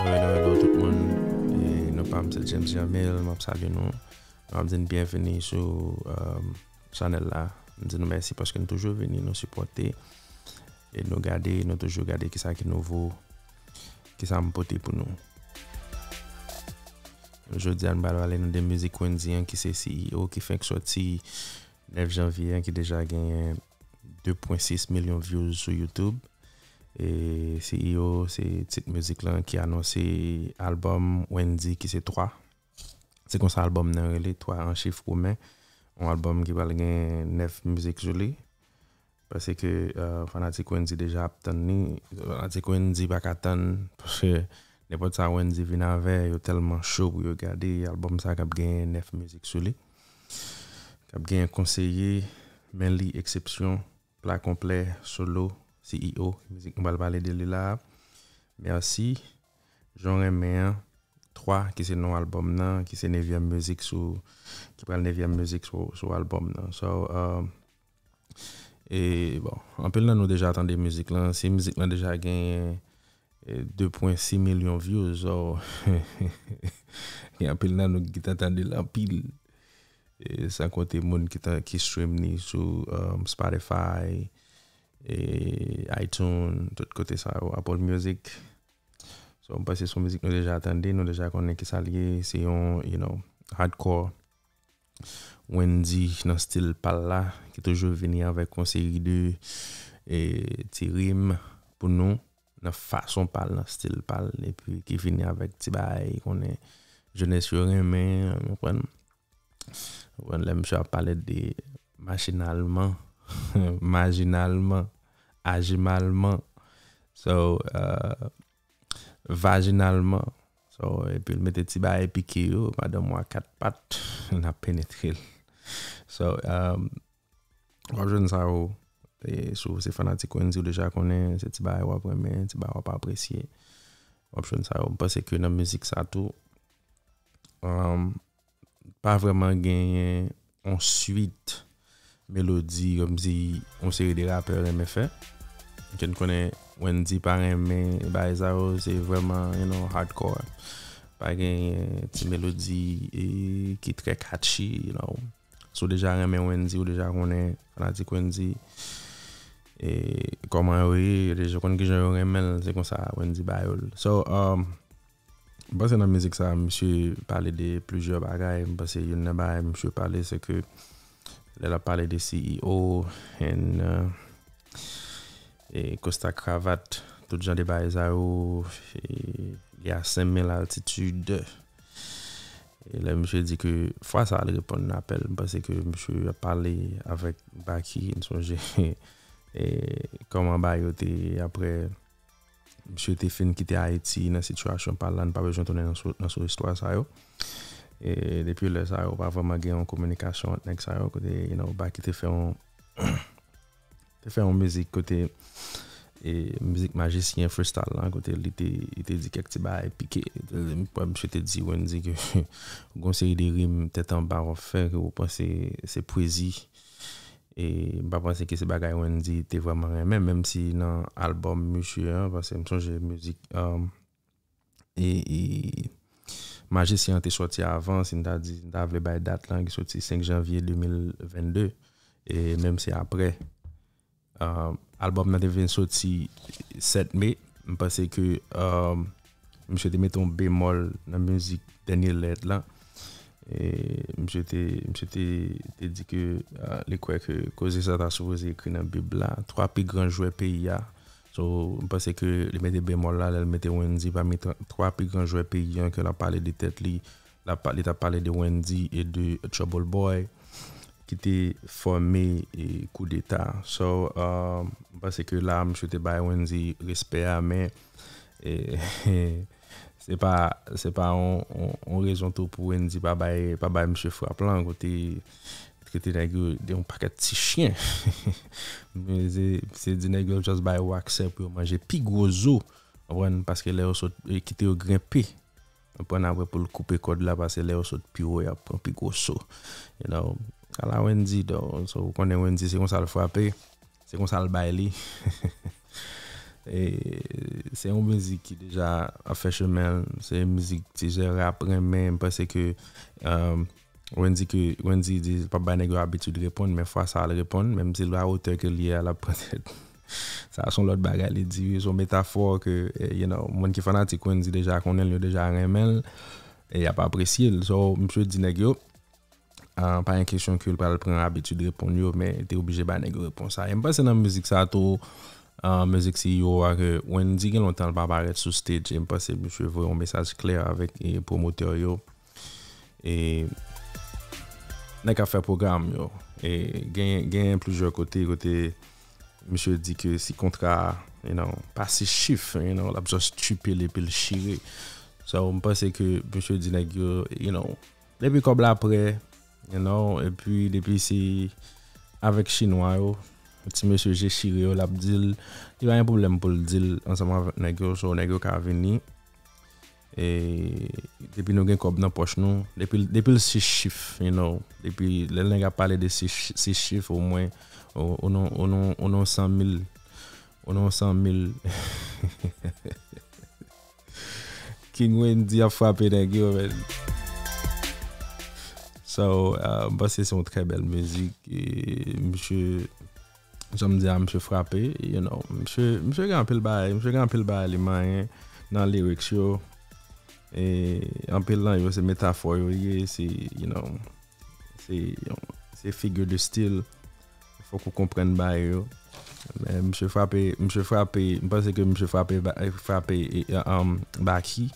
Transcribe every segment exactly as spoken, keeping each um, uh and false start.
Hello, hello tout moun. E non pa m se James Jamil, m ap salye nou. M ap di n byenveni sou um, chanèl la. M di nou mèsi paske n toujou vini nou sipòte. E nou gade, nou toujou gade kisa ki nouvo, kisa m pote pou nou. Jodi a n pral pale nou de mizik Wendyy an ki se C E O ki fenk sòti nèf janvye an ki deja genyen de pwen sis milyon views sou YouTube. E C E O se tit mizik lan ki anonse albòm Wendyy ki se twa. Se konsa albòm nan rele, twa an chif women. Yon albòm ki pral gen nèf mizik sou li. Paske uh, fanatik Wendyy deja ap tann li. Fanatik Wendyy pa ka tann. Paske nenpòt sa Wendyy vin avè, yo tèlman cho pou yo gade. Albòm sa k ap gen nèf mizik sou li. K ap gen konseye, men li eksepsyon, pla konplè, solo, C E O, mizik nou pral pale de li la. Mèsi, Jan w renmen an, twa, ki se non albòm nan, ki se nevyèm mizik sou, ki pral nevyèm mizik sou, sou albòm nan. So, um, e bon, anpil nan nou deja tande mizik lan. Si mizik lan deja genyen e, de pwen sis milyon views, so, gen anpil nan nou ki ta tande l anpil. E, san konte moun ki, ta, ki stream ni sou um, Spotify, e, iTunes, tout kote sa yo, Apple Music. So, m panse se yon mizik nou deja tande, nou deja konnen ki sa l ye, se yon, you know, hardcore Wendyy nan stil pa l la, ki toujou vini avèk yon seri de e, ti rim pou nou, nan fason pa l, nan stil pa l, epi ki vini avèk ti bagay, konnen jenès yo renmen, ou konprann? Ou konprann lè misye ap pale de machinalman, majinalman, ajimalman. So, uh, vajinalman. So, epi l mete ti bagay pike yo, madanm w a kat pat, n ap penetre l. So, um, w ap jwenn sa yo, e, si w se fanatik Wendyy, ou deja konnen, se ti bagay w ap renmen, ti bagay w ap apresye. W ap jwenn sa yo. M panse ke nan mizik sa tou, um, pa vrèman genyen yon swit melodi kòmsi yon seri de rapè renmen fè. Ke n konnen Wendyy pa renmen bagay sa yo, se vrèman, you know, hardcore. Pa genyen ti melodi e, ki trè catchy, you know. Si w deja renmen Wendyy, ou deja konnen fanatik Wendyy, e, kòman yo ye, yo deja konn kijan yo renmen l, se konsa Wendyy ba yo l. So, um, M panse nan mizik sa, misye pale de plizyè bagay. M panse youn nan bagay misye pale, se ke lè l ap pale de C E O, and, uh, e kosta kravat, tout jan de bagay sa yo, e, li a senk mil altitid. E lè misye di ke fwa sa a l reponn apèl, m panse ke misye ap pale avèk Baky, m sonje, e kòman bagay yo te ye apre misye te fin kite Ayiti nan sitiyasyon pa l la, n pa bezwen tounen nan sou, nan sou istwa sa yo. E depi lè sa yo, pa vrèman gen yon kominikasyon ant nèg sa yo, kote, you know, Baky te fè yon, te fè yon mizik kote, e, mizik Majisyen freestyle lan, kote li te, li te di kèk ti bagay pike. Misye te di Wendyy ke gon seri de rim tèt anba w ap fè, ke ou panse se pwezi. E m pa panse ke se bagay Wendyy te vrèman renmen, menm si nan albòm misye an, paske m sonje mizik, um, e, e Majisyen an te sòti avan, si n ta di, n ta vle bay dat lan, ki soti senk janvye de mil vennde, e menm si apre, um, albòm nan te vin soti sèt me, m panse ke, um, misye te mete yon bemòl nan mizik Dènye Lèt lan. E misye te, misye te, te di ke, ah, li kwè ke koze sa ta sipoze ekri nan Bib la. Twa pi gran jwè peyi a. So, m panse ke li mete bemòl la, lè l mete Wendyy pami twa, twa pi gran jwè peyi an, ke l ap pale de tèt li. L ap pa-, li t ap pale de Wendyy e de Trouble Boy ki te fòme, e, koudeta. So, uh, m panse ke la, misye te bay Wendyy respè a, men, e, se pa, se pa yon, yon, yon rezon tou pou Wendyy pa bay, pa bay misye frap lan, kote trete nèg yo de yon pakèt ti chen. Men se, se di nèg yo just bay yo aksè pou yo manje pi gwo zo, konprann, paske lè yo sot, e, kite yo grenpe, konprann, apre pou l koupe kòd la, paske lè yo sot pi wo, y ap pran pi gwo so. You know, ala Wendyy, though. So, ou konnen Wendyy, se konsa l frape, se konsa l bay li. E se yon mizik ki deja ap fè chemen l. Se mizik ti jè rap renmen. M panse ke, um, Wendy ke, Wendy di l p ap bay nèg yo abitid reponn, men fwa sa a l reponn, menm si l pa otè ke l ye a, l ap pran tèt. Sa a se yon lòt bagay li di, wi, se yon metafò ke, eh, you know, moun ki fanatik Wendy deja konnen l, yo deja renmen l, e y ap apresye l. So, misye di nèg yo, ah, pa gen kesyon ke l pral pran abitid reponn yo, men li te oblije bay nèg yo repons sa. E m panse nan mizik sa tou, ah, mizik C E O a, ke Wendy gen lontan l pa parèt sou stage, e m panse misye voye yon mesaj klè avèk, e, pwomotè yo. E nèg k ap fè pwogram yo. E gen, gen plizyè kote, kote misye di ke si kontra, you know, pa sis chif, you know, l ap just triple epi l chire. So, m panse ke misye di nèg yo, you know, depi kòb la prè, you know, epi depi se avèk chinwa yo, ti mesye je chire yo, l ap di l, li pa gen pwoblèm pou l di l ansanm avèk nèg yo, so nèg yo ka vini. E depi nou gen kòb nan pòch nou, depi, depi l sis chif, you know, depi lè nèg ap pale de sis, sis chif, omwen, o, o non, o non, o non san mil, o non san mil. King Wendy ap frape nèg yo, men. So, uh, m panse se yon trè bèl mizik. E misye, jan m di a, misye frape, you know. Misye, misye gen anpil bagay, misye gen anpil bagay li manyen nan lyrics yo. E anpil nan yo se metafò yo ye, se, you know, se yon, se figure de style. Fòk ou konprann bagay yo. Men misye frape, misye frape, m panse ke misye frape, ba- frape, e, e, um, Baky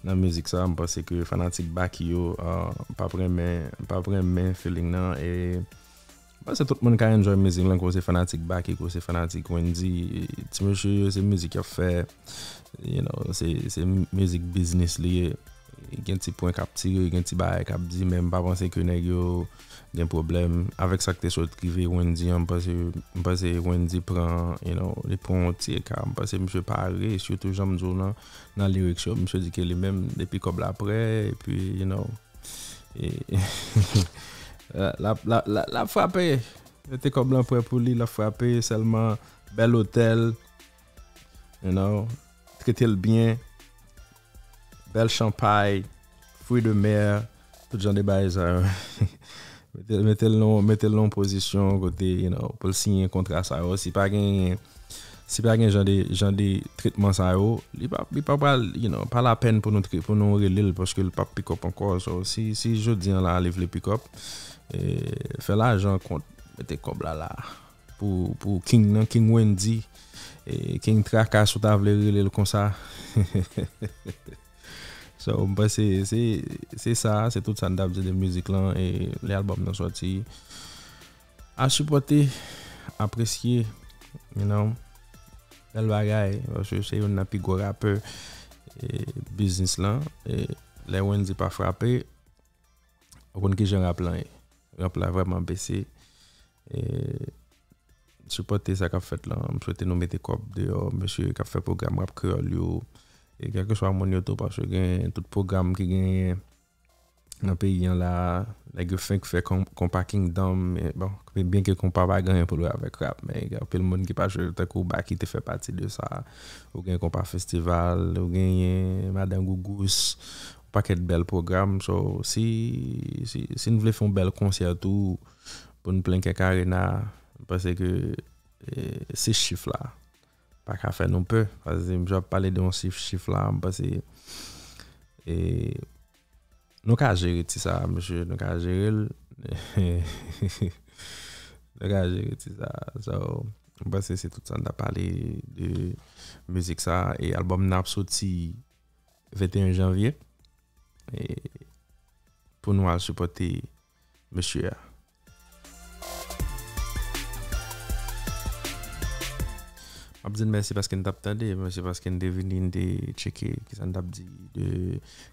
nan mizik sa. M panse ke fanatik Baky yo, uh, p ap renmen, p ap renmen feeling nan. E m panse tout moun ka enjoy mizik lan, ke w se fanatik Baky, ke w se fanatik Wendy. E ti mesye yo, se mizik y ap fè, you know, se, se mizik biznis li ye. Gen ti pwen k ap tire, gen ti bagay k ap di, men m pa panse ke nèg yo gen pwoblèm avèk sa k te sot rive Wendy an. M panse, m panse Wendy pran, you know, li pran yon ti eka. M panse misye pare, sitou jan m di w nan, nan lyrics yo, misye di ke li menm, depi kòb la prè, epi, you know, e, l ap, l ap, l ap, l ap frape. Mete kòb lan prè pou li, l ap frape, sèlman bèl otèl, you know, trete l byen, bèl chanpay, fruits de mer, tout jan de bagay sa yo. Mete, mete l nan, mete l nan yon pozisyon kote, you know, pou l siyen kontra sa yo. Si pa gen, si pa gen jan de, jan de tretman sa yo, li pa, li pa pral, you know, pa lapèn pou nou tre- pou nou rele l paske l p ap pick up ankò. So, si, si jodi an la li vle pick up, e, fè lajan kont, mete kòb la la. Pou, pou King nan, King Wendy, e, King Traka, si w ta vle rele l konsa. So, m panse se, se sa, se tout sa n t ap di de mizik lan, e lè albòm nan sòti, al sipòte, apresye, you know, bèl bagay, paske se youn nan pi gwo rapè, e, biznis lan, e lè Wendy pa frape, ou konn kijan rap lan ye. Rap la vrèman bese. E, sipòte sa k ap fèt lan. M swete nou mete kòb deyò, mesye k ap fè pwogram rap kreyòl yo. E kèlkeswa moun yo tou, paske gen tout pwogram ki genyen nan peyi an la, nèg yo fenk fè kon- konpa Kingdom, e bon, byenke konpa pa gen anyen pou l wè avèk rap, men gen anpil moun ki pa jwe, tankou Baky te fè pati de sa. Ou gen konpa festival, ou genyen Madan Gougous, yon pakèt bèl pwogram. So, si, si, si n vle fè yon bèl konsè tou, pou n plen kèk arena, m panse ke, e, se chif la pa ka fè nou pè. Paske misye ap pale de yon chif, chif la, m panse, e, nou ka jere ti sa, mesye, nou ka jere l. Nou ka jere ti sa. So, m panse se tout sa n ta pale de mizik sa. E albòm nan ap soti venteyen janvye. E pou nou al sipòte mesye a. M ap di n mèsi paske n t ap tande, mèsi paske n te vini, n te tcheke kisa n t ap di de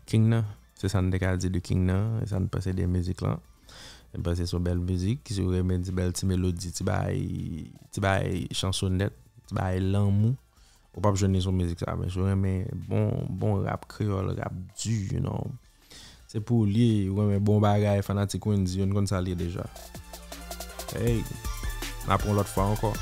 King nan. Se sa n te ka di de King nan, e sa n panse de mizik lan. M panse se yon bèl mizik, si w renmen ti bèl ti melodi, ti bagay, ti bagay chansonèt, ti bagay lanmou, ou p ap jwenn li sou mizik sa, men si w renmen bon, bon rap kreyòl, rap di, you know, se pou w li ye, ou renmen bon bagay, fanatik Wendy, yo n konn sa l ye deja. Hey, n ap yon lòt fwa ankò.